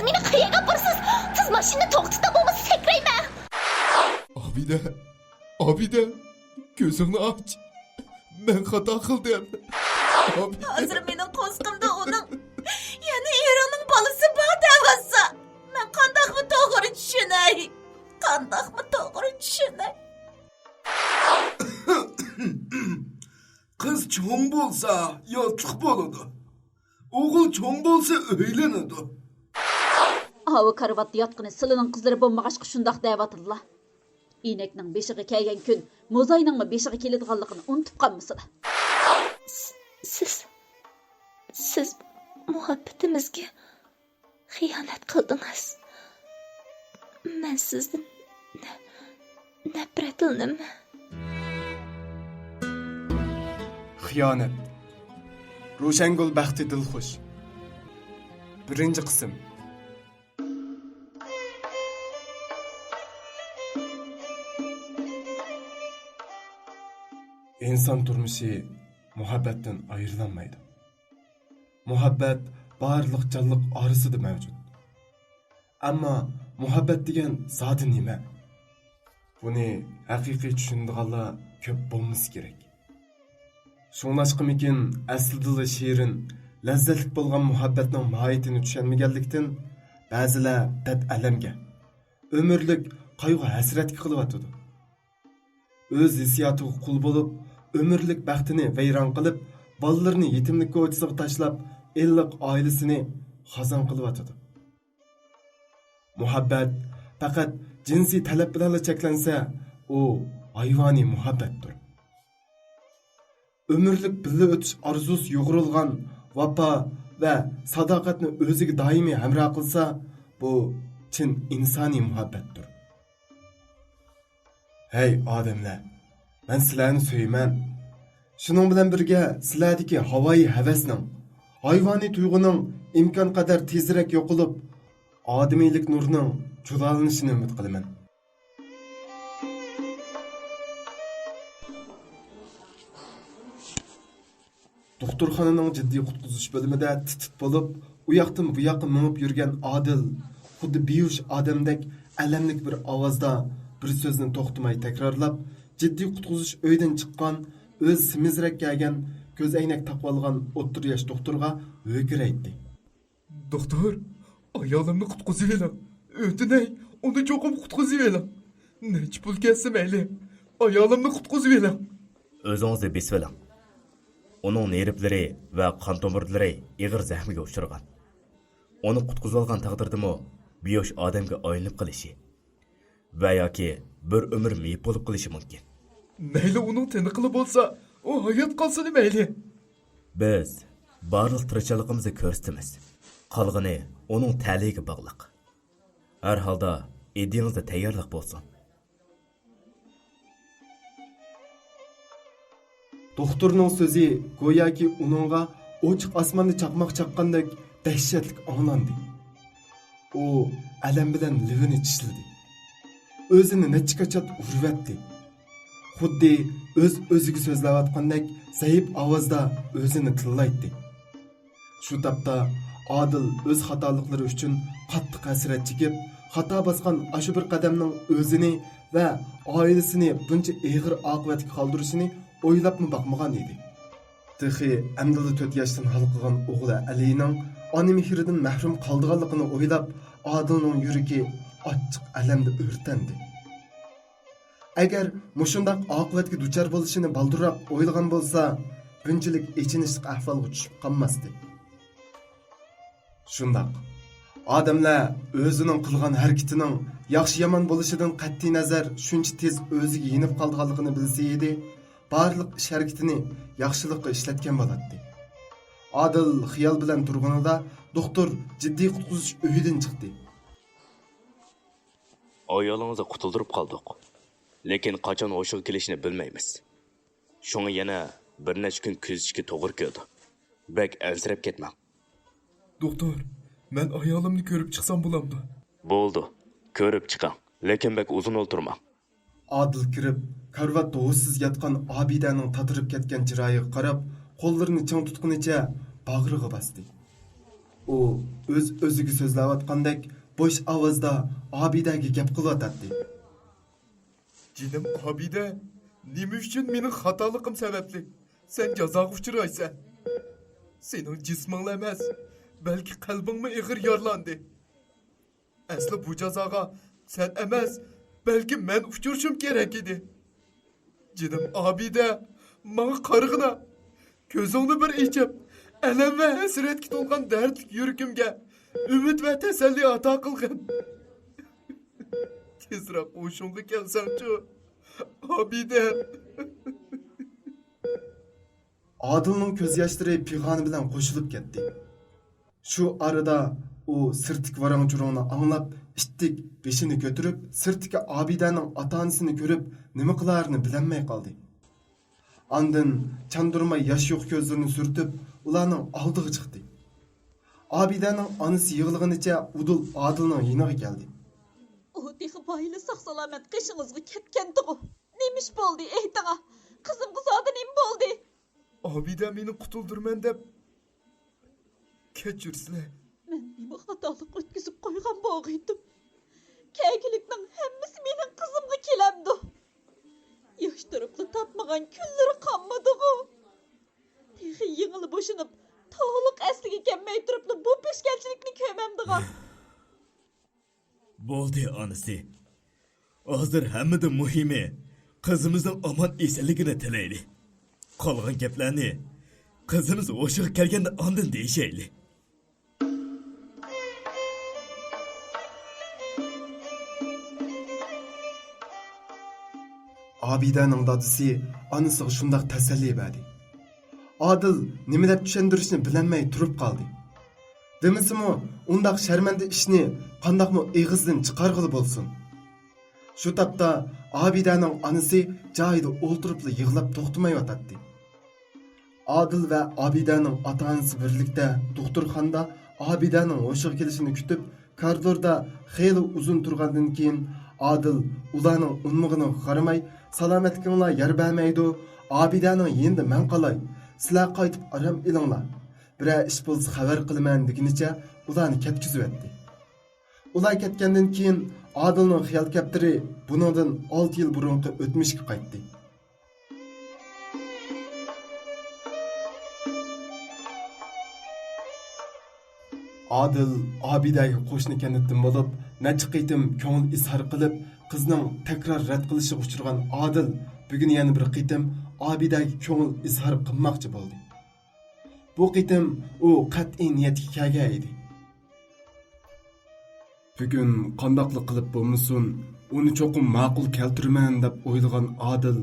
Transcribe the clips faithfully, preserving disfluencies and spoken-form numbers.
مېنى قەيەرگە ئاپىرىسىز؟ تېز ماشىنىنى توختىتىڭ، بولمىسا سەكرەيمەن. ئابىدە، ئابىدە، كۆزۈڭنى ئاچ. مەن خاتا قىلدىم. ئابىدە. ھازىر مېنىڭ قورسىقىمدا ئۇنىڭ، يەنى ئېرىڭنىڭ بالىسى بار دەۋاتسا، مەن قانداقمۇ توغرا چۈشىنەي؟ قانداقمۇ توغرا چۈشىنەي؟ قىز چوڭ بولسا ياتلىق بولىدۇ. ئوغۇل چوڭ بولسا ئۆيلىنىدۇ. ئاۋۇ كارىۋاتتا ياتقىنى سىلىنىڭ قىزلىرى بولمىغاچقا شۇنداق دەۋاتىدىلا. ئىنەكنىڭ بېشىغا كەلگەن كۈن موزاينىڭمۇ بېشىغا كېلىدىغانلىقىنى ئۇنتۇپ قالمىسىلا. س-، سىز، سىز مۇھەببىتىمىزگە خىيانەت قىلدىڭىز. مەن سىزدىن نە-، نەپرەتلىنىمەن. خىيانەت. روشەنگۈل بەختى دىلخۇش. بىرىنچى قىسىم. ئىنسان تۇرمۇشى مۇھەببەتتىن ئايرىلالمايدۇ. مۇھەببەت بارلىق جانلىق ئارىسىدا مەۋجۇت. ئەمما مۇھەببەت دېگەن زادى نېمە؟ بۇنى ھەقىقىي چۈشىنىدىغانلار كۆپ بولمىسا كېرەك. شۇڭلاشقىمىكىن، ئەسلىدىلا شېرىن، لەززەتلىك بولغان مۇھەببەتنىڭ ماھىيىتىنى چۈشەنمىگەنلىكتىن، بەزىلەر دەرد-ئەلەمگە، ئۆمۈرلۈك قايغۇ-ھەسرەتكە قېلىۋاتىدۇ. ئۆز ھېسسىياتىغا قۇل بولۇپ، ئۆمۈرلۈك بەختىنى ۋەيران قىلىپ، بالىلىرىنى يېتىملىك كوچىسىغا تاشلاپ، ئىللىق ئائىلىسىنى خازان قىلىۋاتىدۇ. مۇھەببەت پەقەت جىنسىي تەلەپ بىلەنلا چەكلەنسە، ئۇ ھايۋانىي مۇھەببەتتۇر. ئۆمۈرلۈك بىللە ئۆتۈش ئارزۇسى يۇغۇرۇلغان ۋاپا ۋە ساداقەتنى ئۆزىگە دائىمىي ھەمراھ قىلسا، بۇ چىن ئىنسانىي مۇھەببەتتۇر. ھەي ئادەملەر، مەن سىلەرنى سۆيىمەن. شۇنىڭ بىلەن بىرگە، سىلەردىكى ھاۋايى ھەۋەسنىڭ، ھايۋانىي تۇيغۇنىڭ ئىمكانقەدەر تېزرەك يوقىلىپ، ئادىمىيلىك نۇرىنىڭ جۇلالىنىشىنى ئۈمىد قىلىمەن. دوختۇرخانىنىڭ جىددىي قۇتقۇزۇش بۆلۈمىدە تىت-تىت بولۇپ، ئۇ ياقتىن بۇ ياققا مېڭىپ يۈرگەن ئادىل خۇددى بىھوش ئادەمدەك ئەلەملىك بىر ئاۋازدا بىر سۆزنى توختىماي تەكرارلاپ، جىددىي قۇتقۇزۇش ئۆيىدىن چىققان، ئۆزى سېمىزرەك كىيگەن، كۆز ئەينەك تاقىۋالغان ئوتتۇرا ياش دوختۇرغا ھۆركىرەيتتى. دوختۇر، ئايالىمنى قۇتقۇزۇۋېلىڭ. ئۆتۈنەي، ئۇنى چوقۇم قۇتقۇزۇۋېلىڭ. نەچچە پۇل كەتسە مەيلى، ئايالىمنى قۇتقۇزۇۋېلىڭ. ئۆزىڭىزنى بېسىۋېلىڭ. ئۇنىڭ نېرۋىلىرى ۋە قان تومۇرلىرى ئېغىر زەخمىگە ئۇچرىغان. ئۇنى قۇتقۇزۇۋالغان تەقدىردىمۇ بىھوش ئادەمگە ئايلىنىپ قېلىشى ۋە ياكى بىر ئۆمۈر مېيىپ بولۇپ قېلىشى مۇمكىن. مەيلى ئۇنىڭ تىنىقىلا بولسا، ئۇ ھايات قالسىلا مەيلى. بىز بارلىق تىرىشچانلىقىمىزنى كۆرسىتىمىز. قالغىنى ئۇنىڭ تەلىيىگە باغلىق. ھەر ھالدا ئىدىيىڭىزدە تەييارلىق بولسۇن. دوختۇرنىڭ سۆزى گوياكى ئۇنىڭغا ئوچۇق ئاسماندا چاقماق چاققاندەك دەھشەتلىك ئاڭلاندى. ئۇ ئەلەم بىلەن لېۋىنى چىشلىدى. ئۆزىنى نەچچە كاچات ئۇرۇۋەتتى. خۇددى ئۆز-ئۆزىگە سۆزلەۋاتقاندەك زەئىپ ئاۋازدا ئۆزىنى تىللايتتى. شۇ تاپتا ئادىل ئۆز خاتالىقلىرى ئۈچۈن قاتتىق ھەسرەت چېكىپ، خاتا باسقان ئاشۇ بىر قەدەمنىڭ ئۆزىنى ۋە ئائىلىسىنى بۇنچە ئېغىر ئاقىۋەتكە قالدۇرۇشىنى ئويلاپمۇ باقمىغان ئىدى. تېخى ئەمدىلا تۆت ياشتىن ھالقىغان ئوغلى ئەلىنىڭ ئانا مېھرىدىن مەھرۇم قالىدىغانلىقىنى ئويلاپ، ئادىلنىڭ يۈرىكى ئاچچىق ئەلەمدە ئۆرتەندى. ئەگەر مۇشۇنداق ئاقىۋەتكە دۇچار بولۇشىنى بالدۇرراق ئويلىغان بولسا، بۇنچىلىك ئېچىنىشلىق ئەھۋالغا چۈشۈپ قالماستى. شۇنداق، ئادەملەر ئۆزىنىڭ قىلغان ھەرىكىتىنىڭ ياخشى-يامان بولۇشىدىن قەتئىينەزەر، شۇنچە تېز ئۆزىگە يېنىپ قالىدىغانلىقىنى بىلسە ئىدى، بارلىق ئىش-ھەرىكىتىنى ياخشىلىققا ئىشلەتكەن بولاتتى. ئادىل خىيال بىلەن تۇرغىنىدا، دوختۇر جىددىي قۇتقۇزۇش ئۆيىدىن چىقتى. ئايالىڭىزنى قۇتۇلدۇرۇپ قالدۇق. لېكىن قاچان ھوشىغا كېلىشىنى بىلمەيمىز. شۇڭا يەنە بىر نەچچە كۈن كۆزىتىشكە توغرا كېلىدۇ. بەك ئەنسىرەپ كەتمەڭ. دوختۇر، مەن ئايالىمنى كۆرۈپ چىقسام بولامدۇ؟ بولىدۇ، كۆرۈپ چىقىڭ، لېكىن بەك ئۇزۇن ئولتۇرماڭ. ئادىل كىرىپ، كارىۋاتتا ھوشسىز ياتقان ئابىدەنىڭ تاتىرىپ كەتكەن چىرايىغا قاراپ، قوللىرىنى چىڭ تۇتقىنىچە باغرىغا باستى. ئۇ ئۆز-ئۆزىگە سۆزلەۋاتقاندەك بوش ئاۋازدا ئابىدەگە گەپ قىلىۋاتاتتى. جېنىم ئابىدە، نېمە ئۈچۈن مېنىڭ خاتالىقىم سەۋەبلىك سەن جازاغا ئۇچرايسەن؟ سېنىڭ جىسمىڭلا ئەمەس، بەلكى قەلبىڭمۇ ئېغىر يارىلاندى. ئەسلى بۇ جازاغا سەن ئەمەس، بەلكى مەن ئۇچرىشىم كېرەك ئىدى. جېنىم ئابىدە، ماڭا قارىغىنا. كۆزۈڭنى بىر ئېچىپ، ئەلەم ۋە ھەسرەتكە تولغان دەردلىك يۈرىكىمگە ئۈمىد ۋە تەسەللى ئاتا قىلغىن. تېزرەك ھوشۇڭغا كەلسەڭچۇ، ئابىدە. ئادىلنىڭ كۆز ياشلىرى پىغانى بىلەن قوشۇلۇپ كەتتى. شۇ ئارىدا ئۇ سىرتتىكى ۋاراڭ-چۇرۇڭنى ئاڭلاپ، ئىتتىك بېشىنى كۆتۈرۈپ، سىرتتىكى ئابىدەنىڭ ئاتا-ئانىسىنى كۆرۈپ، نېمە قىلارىنى بىلەلمەي قالدى. ئاندىن چاندۇرماي ياش يوق كۆزلىرىنى سۈرتۈپ، ئۇلارنىڭ ئالدىغا چىقتى. ئابىدەنىڭ ئانىسى يىغلىغىنىچە ئۇدۇل ئادىلنىڭ يېنىغا كەلدى. ئۇ تېخى بايىلا ساق-سالامەت قېشىڭىزغا كەتكەنتىغۇ؟ نېمە ئىش بولدى، ئېيتىڭا؟ قىزىمغا زادى نېمە بولدى؟ ئابىدە مېنى قۇتۇلدۇرىمەن دەپ كەچۈرسىلە. مەن نېمە خاتالىق ئۆتكۈزۈپ قويغان بولغىيتىم؟ كەلگۈلۈكنىڭ ھەممىسى مېنىڭ قىزىمغا كېلەمدۇ؟ ياش تۇرۇپلا تاپمىغان كۈنلىرى قالمىدىغۇ؟ تېخى يېڭىلا بوشىنىپ، تولۇق ئەسلىگە كەلمەي تۇرۇپلا بۇ پېشكەلچىلىكنى كۆرمەمدىغان. بولدى، ئانىسى. ھازىر ھەممىدىن مۇھىمى، قىزىمىزنىڭ ئامان-ئېسەنلىكىنى تىلەيلى. قالغان گەپلەرنى قىزىمىز ھوشىغا كەلگەندە ئاندىن دېيىشەيلى. ئابىدەنىڭ دادىسى ئانىسىغا شۇنداق تەسەللى بەردى. ئادىل نېمە دەپ چۈشەندۈرۈشنى بىلەلمەي تۇرۇپ قالدى. دېمىسىمۇ، ئۇنداق شەرمەندە ئىشنى قانداقمۇ ئېغىزدىن چىقارغىلى بولسۇن؟ شۇ تاپتا ئابىدەنىڭ ئانىسى جايىدا ئولتۇرۇپلا يىغلاپ توختىمايۋاتاتتى. ئادىل ۋە ئابىدەنىڭ ئاتا-ئانىسى بىرلىكتە دوختۇرخانىدا ئابىدەنىڭ ھوشىغا كېلىشىنى كۈتۈپ، كارىدوردا خېلى ئۇزۇن تۇرغاندىن كېيىن، ئادىل ئۇلارنىڭ ئۇنىمىغىنىغا قارىماي، سالامەتلىكىڭلار يار بەرمەيدۇ، ئابىدەنىڭ يېنىدا مەن قالاي، سىلەر قايتىپ ئارام ئېلىڭلار، بىرەر ئىش بولسا خەۋەر قىلىمەن دېگىنىچە ئۇلارنى كەتكۈزۈۋەتتى. ئۇلار كەتكەندىن كېيىن، ئادىلنىڭ خىيال كەپتىرى بۇنىڭدىن ئالتە يىل بۇرۇنقى ئۆتمۈشكە قايتتى. ئادىل ئابىدەگە قوشنا كەنتتىن بولۇپ، نەچچە قېتىم كۆڭۈل ئىزھار قىلىپ، قىزنىڭ تەكرار رەت قىلىشىغا ئۇچرىغان ئادىل بۈگۈن يەنە بىر قېتىم ئابىدەگە كۆڭۈل ئىزھار قىلماقچى بولدى. بۇ قېتىم ئۇ قەتئىي نىيەتكە كەلگەن ئىدى. بۈگۈن قانداقلا قىلىپ بولمىسۇن، ئۇنى چوقۇم ماقۇل كەلتۈرىمەن دەپ ئويلىغان ئادىل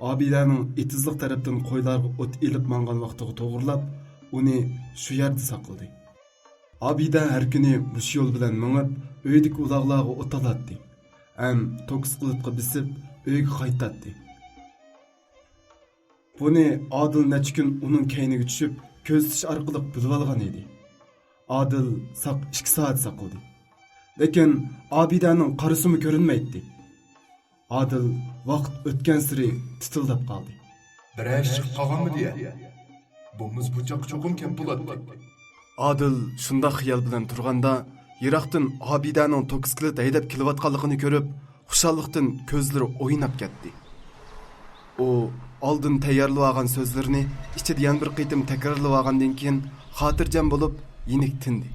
ئابىدەنىڭ ئېتىزلىق تەرەپتىن قويلارغا ئوت ئېلىپ ماڭغان ۋاقتىغا توغرىلاپ ئۇنى شۇ يەردە ساقلىدى. ئابىدە ھەر كۈنى مۇشۇ يول بىلەن مېڭىپ، ئۆيدىكى ئۇلاغلارغا ئوت ئالاتتى. ھەم توكسىكلىتقا بېسىپ، ئۆيگە قايتاتتى. بۇنى ئادىل نەچچە كۈن ئۇنىڭ كەينىگە چۈشۈپ، كۆزىتىش ئارقىلىق بىلىۋالغان ئىدى. ئادىل ساق ئىككى سائەت ساقلىدى. لېكىن ئابىدەنىڭ قارىسىمۇ كۆرۈنمەيتتى. ئادىل ۋاقىت ئۆتكەنسېرى تىتىلداپ قالدى. بىرەر ئىش چىقىپ قالغانمىدى يا؟ بولمىسا بۇ چاققا چوقۇم كەپ بولاتتى. ئادىل شۇنداق خىيال بىلەن تۇرغاندا، يىراقتىن ئابىدەنىڭ توكسىكلىت ھەيدەپ كېلىۋاتقانلىقىنى كۆرۈپ، خۇشاللىقتىن كۆزلىرى ئويناپ كەتتى. ئۇ ئالدىن تەييارلىۋالغان سۆزلىرىنى ئىچىدە يەنە بىر قېتىم تەكرارلىۋالغاندىن كېيىن، خاتىرجەم بولۇپ، يېنىك تىندى.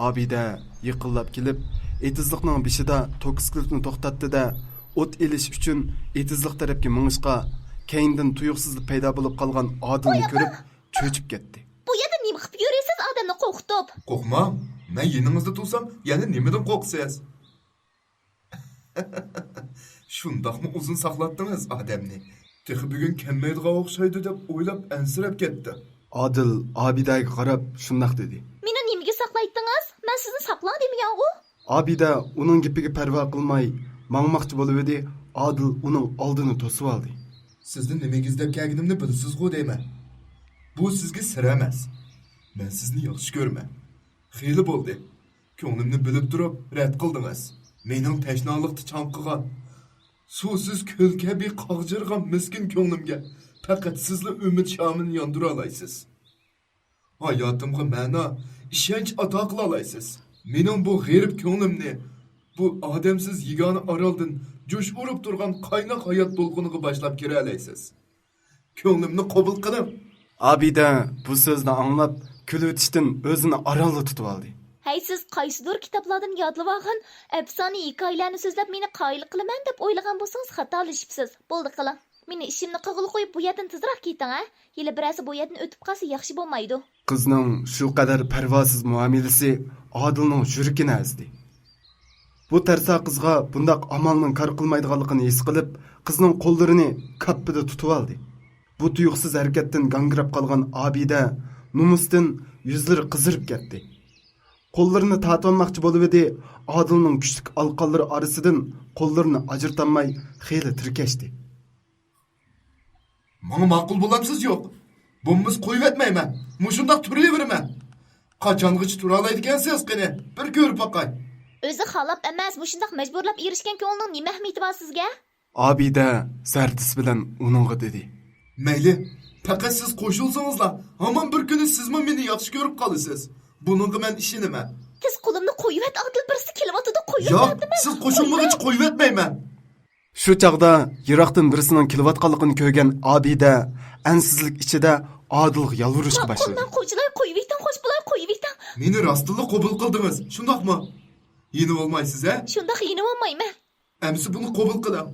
ئابىدە يېقىنلاپ كېلىپ، ئېتىزلىقنىڭ بېشىدا توكسىكلىتنى توختاتتى-دە، ئوت ئېلىش ئۈچۈن ئېتىزلىق تەرەپكە مېڭىشقا، كەينىدىن تۇيۇقسىزلا پەيدا بولۇپ قالغان ئادىلنى كۆرۈپ، چۆچۈپ كەتتى. بۇ يەردە نېمە قىلىپ يۈرىسىز، ئادەمنى قورقۇتۇپ؟ قورقماڭ، مەن يېنىڭىزدا تۇرسام، يەنە نېمىدىن قورقىسىز؟ شۇنداقمۇ ئۇزۇن ساقلاتتىڭىز ئادەمنى؟ تېخى بۈگۈن كەلمەيدىغان ئوخشايدۇ دەپ ئويلاپ ئەنسىرەپ كەتتىم. ئادىل ئابىدەگە قاراپ شۇنداق دېدى. مېنى نېمىگە ساقلايتتىڭىز؟ مەن سىزنى ساقلاڭ دېمىگەنغۇ؟ ئابىدە ئۇنىڭ گېپىگە پەرۋا قىلماي ماڭماقچى بولۇۋىدى، ئادىل ئۇنىڭ ئالدىنى توسۇۋالدى. سىزنى نېمە ئىزدەپ كەلگىنىمنى بىلىسىزغۇ دەيمەن. بۇ سىزگە سىر ئەمەس. مەن سىزنى ياخشى كۆرىمەن. خېلى بولدى. كۆڭلۈمنى بىلىپ تۇرۇپ رەت قىلدىڭىز. مېنىڭ تەشنالىقتا چاڭقىغان، سۇسىز كۆل كەبى قاغجىرىغان مىسكىن كۆڭلۈمگە پەقەت سىزلا ئۈمىد شامىنى ياندۇرالايسىز. ھاياتىمغا مەنا، ئىشەنچ ئاتا قىلالايسىز. مېنىڭ بۇ غېرىب كۆڭلۈمنى بۇ ئادەمسىز يېگانە ئارالدىن جۇش ئۇرۇپ تۇرغان قايناق ھايات دولقۇنىغا باشلاپ كىرەلەيسىز. كۆڭلۈمنى قوبۇل قىلىڭ. ئابىدە بۇ سۆزنى ئاڭلاپ، كۈلۈۋېتىشتىن ئۆزىنى ئارانلا تۇتۇۋالدى. ھەي، سىز قايسىدۇر كىتابلاردىن يادلىۋالغان ئەپسانە ھېكايىلەرنى سۆزلەپ، مېنى قايىل قىلىمەن دەپ ئويلىغان بولسىڭىز، خاتالىشىپسىز. بولدى، قىلىڭ. مېنى ئىشىمنى قىلغىلى قويۇپ، بۇ يەردىن تېزراق كېتىڭ، ھە؟ ھېلى بىرەرسى بۇ يەردىن ئۆتۈپ قالسا، ياخشى بولمايدۇ. قىزنىڭ شۇ قەدەر پەرۋاسىز مۇئامىلىسى ئادىلنىڭ يۈرىكىنى ئەزدى. بۇ تەرسا قىزغا بۇنداق ئامالنىڭ كار قىلمايدىغانلىقىنى ھېس قىلىپ، قىزنىڭ قوللىرىنى كاپپىدە تۇتۇۋالدى. بۇ تۇيۇقسىز ھەرىكەتتىن گاڭگىراپ قالغان ئابىدە نومۇستىن يۈزلىرى قىزىرىپ كەتتى. قوللىرىنى تارتىۋالماقچى بولۇۋىدى، ئادىلنىڭ كۈچلۈك ئالىقانلىرى ئارىسىدىن قوللىرىنى ئاجرىتالماي خېلى تىركەشتى. ماڭا ماقۇل بولامسىز يوق؟ بولمىسا قويۇۋەتمەيمەن. مۇشۇنداق تۇرۇۋېرىمەن. قاچانغىچە تۇرالايدىكەنسىز قېنى؟ بىر كۆرۈپ باقاي. ئۆزى خالاپ ئەمەس، مۇشۇنداق مەجبۇرلاپ ئېرىشكەن كۆڭۈلنىڭ نېمە ئەھمىيىتى بار سىزگە؟ ئابىدە زەردىسى بىلەن ئۇنىڭغا دېدى. مەيلى، پەقەت سىز قوشۇلسىڭىزلا، ھامان بىر كۈنى سىزمۇ مېنى ياخشى كۆرۈپ قالىسىز. بۇنىڭغا مەن ئىشىنىمەن. تېز قولۇمنى قويۇۋەت، ئادىل، بىرسى كېلىۋاتىدۇ، قويۇۋەت ياق، دېدىممۇ؟ سىز قوشۇلمىغىچە قويۇۋەتمەيمەن. شۇ چاغدا يىراقتىن بىرسىنىڭ كېلىۋاتقانلىقىنى كۆرگەن ئابىدە ئەنسىزلىك ئىچىدە ئادىلغا يالۋۇرۇشقا باشلىدى. قوچىلاي، قويۇۋېتىڭ، خوش بولاي، قويۇۋېتىڭ. مېنى راستتىنلا قوبۇل قىلدىڭىز، شۇنداقمۇ؟ يېنىۋالمايسىز، ھە؟ شۇنداق يېنىۋالمايمەن. ئەمسە بۇنى قوبۇل قىلىڭ.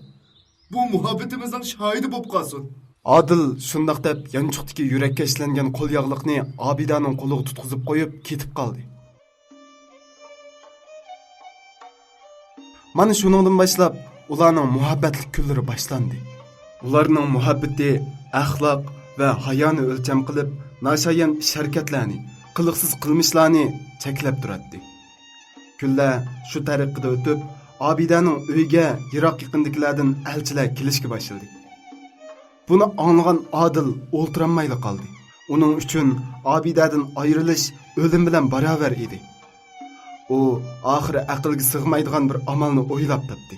بۇ مۇھەببىتىمىزنىڭ شاھىدى بولۇپ قالسۇن. ئادىل شۇنداق دەپ يانچۇقتىكى يۈرەككە ئىشلەنگەن قولياغلىقنى ئابىدەنىڭ قولىغا تۇتقۇزۇپ قويۇپ كېتىپ قالدى. مانا شۇنىڭدىن باشلاپ ئۇلارنىڭ مۇھەببەتلىك كۈنلىرى باشلاندى. ئۇلارنىڭ مۇھەببىتى ئەخلاق ۋە ھايانى ئۆلچەم قىلىپ، ناشايان ئىش-ھەرىكەتلەرنى، قىلىقسىز قىلمىشلارنى چەكلەپ تۇراتتى. كۈنلەر شۇ تەرىقىدە ئۆتۈپ، ئابىدەنىڭ ئۆيىگە يىراق-يېقىندىكىلەردىن ئەلچىلەر كېلىشكە باشلىدى. بۇنى ئاڭلىغان ئادىل ئولتۇرالمايلا قالدى. ئۇنىڭ ئۈچۈن ئابىدەدىن ئايرىلىش ئۆلۈم بىلەن باراۋەر ئىدى. ئۇ ئاخىرى ئەقىلگە سىغمايدىغان بىر ئامالنى ئويلاپ تاپتى.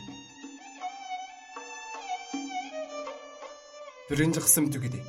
بىرىنچى قىسىم تۈگىدى.